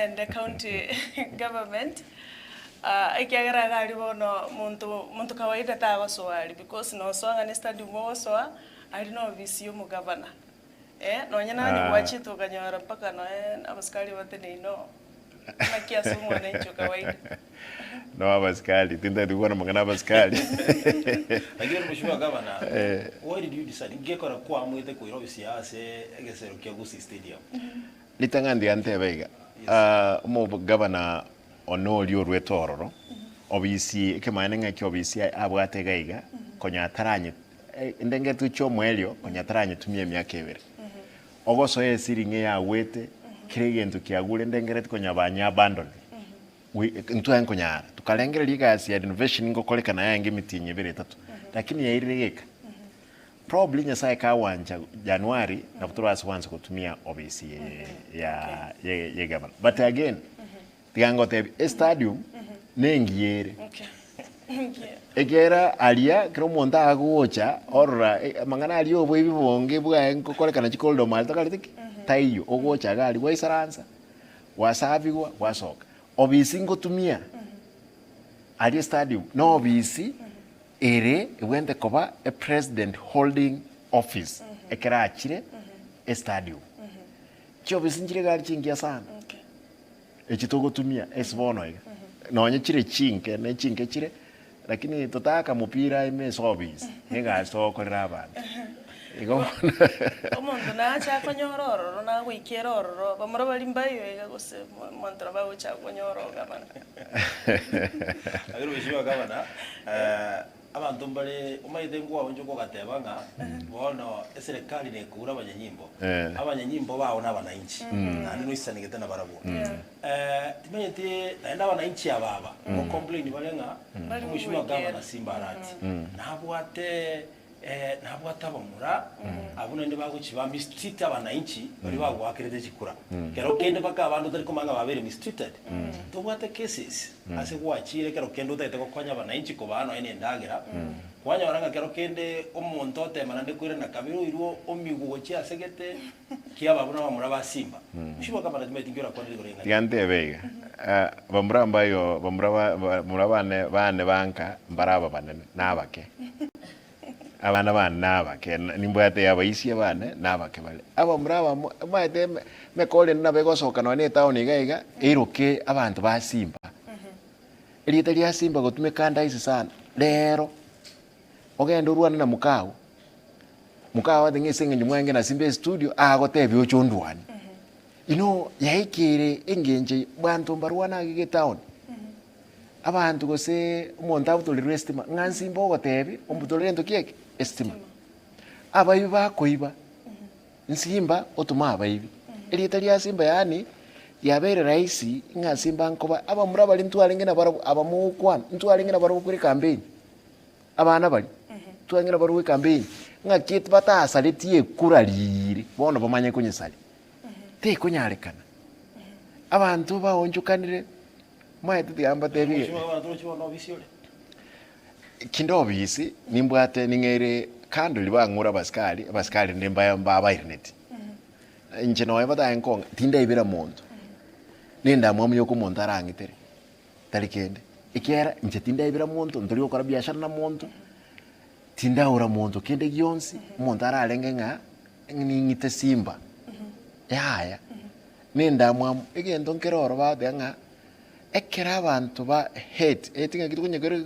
Naende county government, ekiagera iga aria bono monto monto kawaida tagosoa aria because nosoa ng'a ne stadium ogosoa, aria na ofisi ya omogavana, eh, nonye nonye gwachete okanyora mpaka noe abasikari bateneine oo, naki ase omwananchi o kawaida. No abasikari, tintageti gokwana amang'ana abasikari. Lakini mheshimiwa gavana, why did you decide ngekora kwaamwete koira ofisi yao ase egesero kia Gusii Stadium? Ritang'ani tiga ntebe iga, omogavana one oria orwete ororo, obisi ekemanyererio ng'a eki obisi abwate iga iga, konya ataranye inde ngetuche omoerio konya ataranyetumia emiaka ebere. Ogosoa esiri ng'a eyagwete, kera egento kiagure ndengereti konya banye abandon, intwe nkonyara, tokarengereria egasi ya renovation ngokorekana yaenge emitienyi ebere etato, lakini yairire geka. Probably Nyasaye kagwancha January nabo torase gwansa gotumia obisi ya ye gavana. But again, tiga ngotebi estadium nengiya ere. Ekiagera aria kera omonto agocha orora amang'ana aria oboibi bonge bwaye ngokorekana chicorridor mare tokareti ki? Taiyo, ogocha iga aria gwaisaransa, gwasabigwa, gwasoka. Obisi ngotumia aria estadium na obisi Ere ebwenerete koba e president holding office ekero achire estadium. Chiofisi nchire iga aria chingiya sana, echi togotumia ase bono iga. Nonye chire chinke ne chinke chire, lakini totaka mopira ime ase ofisi, na egasi togokorera abanto. Igo bono. Omonto nache akonyora ororo nagoikera ororo, bamura baria mbayo iga gose omonto nabo agocha akonyora ogabana. Lakini mheshimiwa gavana, abanto mbare omanyete nkwaonchoka ogateba ng'a bono eserekari nekoura abanyanyimbo, abanyanyimbo bao na abananchi, naende noisanegete nabarabwo. Timanyeti naende abananchi aba aba, ngocomplain bare ng'a mheshimiwa gavana Simba Arati nabwate Nabwate abamura abwo naende bagochia ba mistreat abananchi baria bagoakerete chikura. Kero kende mpaka abande otari komanya ng'a babeire mistreated. Tobwate cases ase gwachire ekero kende otagete gokonya abananchi kobaa nonya na endagera, kwanyora ng'a kero kende omonto otema naende koirana kabere oirwe omigwe gochia ase gete kiaba buna abamura ba Simba. Mheshimiwa Gavana timanyeti inki orakwane rigoro ring'ana Tiga eri. ntebe iga, bamura mbayo bamura ba bamura bane bane banka mbare ababanene na abake. Abana bane nabake, nimbwate abaisia bane nabake bare. Abamura abamo omanyete emekora ende nabo egosoka nonya na etown iga iga, eiroke abanto ba Simba. Erieta ria Simba gotumeka ndaisi sana, rero ogende orwane na mokao, mokao agote ng'a ase eng'encho mwange na Simba estudio, agotebie oche ondwanie. You know yaikeire engencho eye, banto mbarwane age iga etown. Abanto gose omonto abutorerwe estima, ng'a nsimba ogotebi ombutorere gento ki eke? Estima. Abaibi bakoiba, nsimba otome abaibi. Erieta ria simba yaani riabeire rahisi ng'a simba nkoba abamura baria ntwarenge nabarabwo aba mogokwana, ntwarenge nabarabwo kore ekampeni, abana baria, ntwarenge nabarabwo ekampeni, ng'aki batasaretie ekura riiri, bono bamanye konyesaria. Tekonyarekana. Abanto baonchokanire. Omanyete tiga mbatebie Mheshimiwa Gavana torochi bono obisi ore? Kinde obisi nimbwate ning'eire kando riria bang'ura abasikari, abasikari rende mba mbabairneti. Inche nonya batae nkong'a tindaibera monto, na endamwamu yoka omonto arang'itere, tari kende. Ekiagera inche tindaibera monto, ntori gokora biashara na monto, tindaura monto kende gionsi, omonto ararenge ng'a ning'ite simba, yaya. Nendamwamu, egento nkere oro bagoteba ng'a ekero abanto ba hate, hate ng'aki tokonyekora.